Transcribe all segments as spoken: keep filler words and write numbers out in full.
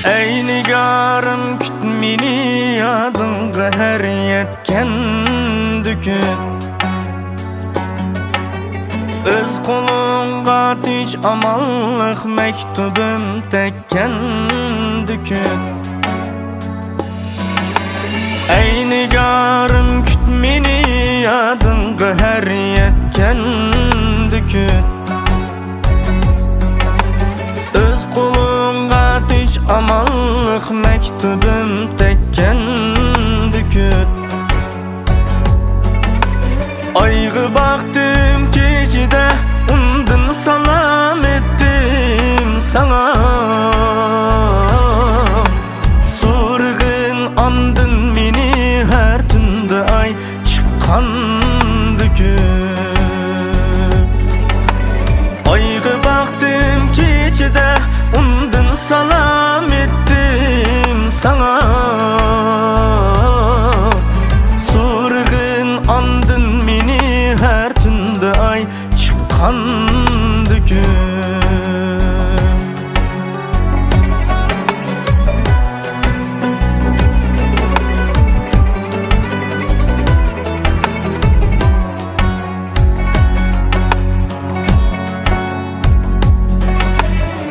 ئەي نىگارىم، كۈت مېنى يادىڭغا ھەر يەتكەندە كۈت. ئۆز قولۇڭغا تىنچ ئامانلىق مەكتۇبۇم تەگكەندە كۈت. ئەي نىگارىم، كۈت مېنى يادىڭغا ھەر يەتكەندە كۈت. ئۆز قولۇڭغا تىنچ ئامانلىق مەكتۇبۇم تەگكەندە كۈت. ئايغا باقتىم كېچىدە، ئۇندىن سالام ئېيتتىم ساڭا. سورىغىن ئاندىن مېنى ھەر تۈندە ئاي چىققاندا كۈت. ئايغا باقتىم كېچىدە، ئۇندىن سالام ئېيتتىم ساڭا. سورىغىن ئاندىن مېنى ھەر تۈندە ئاي چىققاندا كۈت.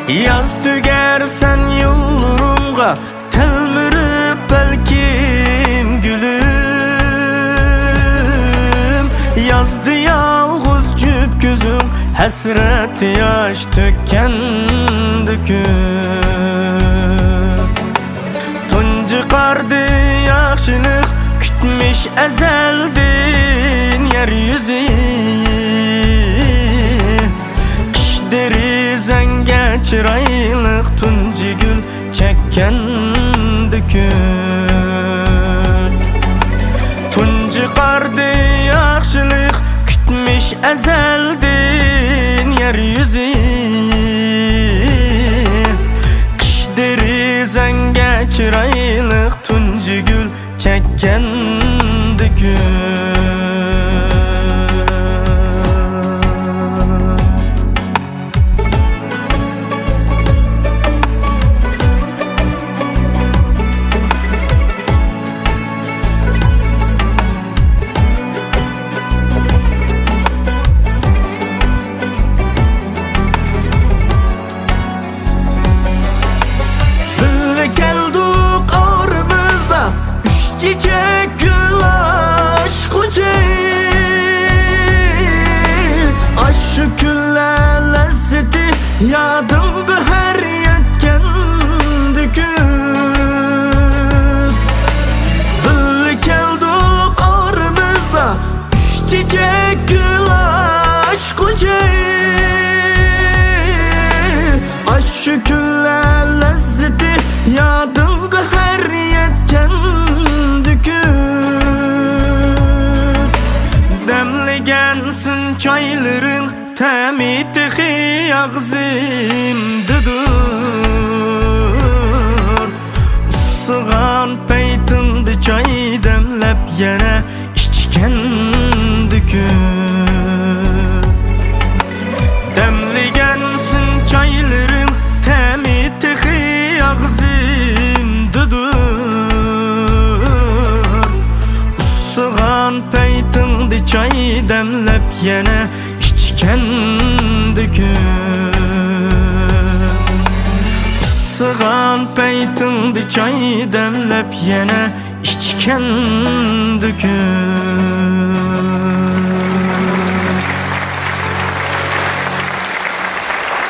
ياز تۈگەر سەن يوللىرىمغا تەلمۈرۈپ بەلكىم گۈلۈم، يازدا يالغۇز جۈپ كۆزۈڭ ھەسرەت ياش تۆككەندە كۈت. تۇنجى قاردى ياخشىلىق كۈتمۈش ئەزەلدىن يەر يۈزى. ئىش دېرىزەڭگە چىرايلىق تۇنجى گۈل چەككەندە كۈت. تۇنجى قاردى ياخشىلىق كۈتمۈش ئەزەلدىن يەر يۈزى. قىش دېرىزەڭگە چىرايلىق تۇنجى گۈل چەككەندە كۈت. بىللە كەلدۇق ئارىمىزدا ئۈچ چېچەك گۈل ئاچقۇچى. ئاشۇ كۈنلەر لەززىتى يادىڭغا ھەر يەتكەندە كۈت. بىللە كەلدۇق ئارىمىزدا ئۈچ چېچەك گۈل ئاچقۇچى. ئاشۇ كۈنلەر لەززىتى يادىڭغا ھەر يەتكەندە كۈت. دەملىگەنسىن چايلىرىڭ، تەمى تېخى ئاغزىمدىدۇر. ئۇسسىغان پەيتىڭدە چاي دەملەپ يەنە ئىچكەندە كۈت. دەملىگەنسىن چايلىرىڭ، تەمى تېخى ئاغزىمدىدۇر. ئۇسسىغان پەيتىڭدە چاي دەملەپ يەنە ئىچكەندە كۈت. ئۇسسىغان پەيتىڭدە چاي دەملەپ يەنە ئىچكەندە كۈت.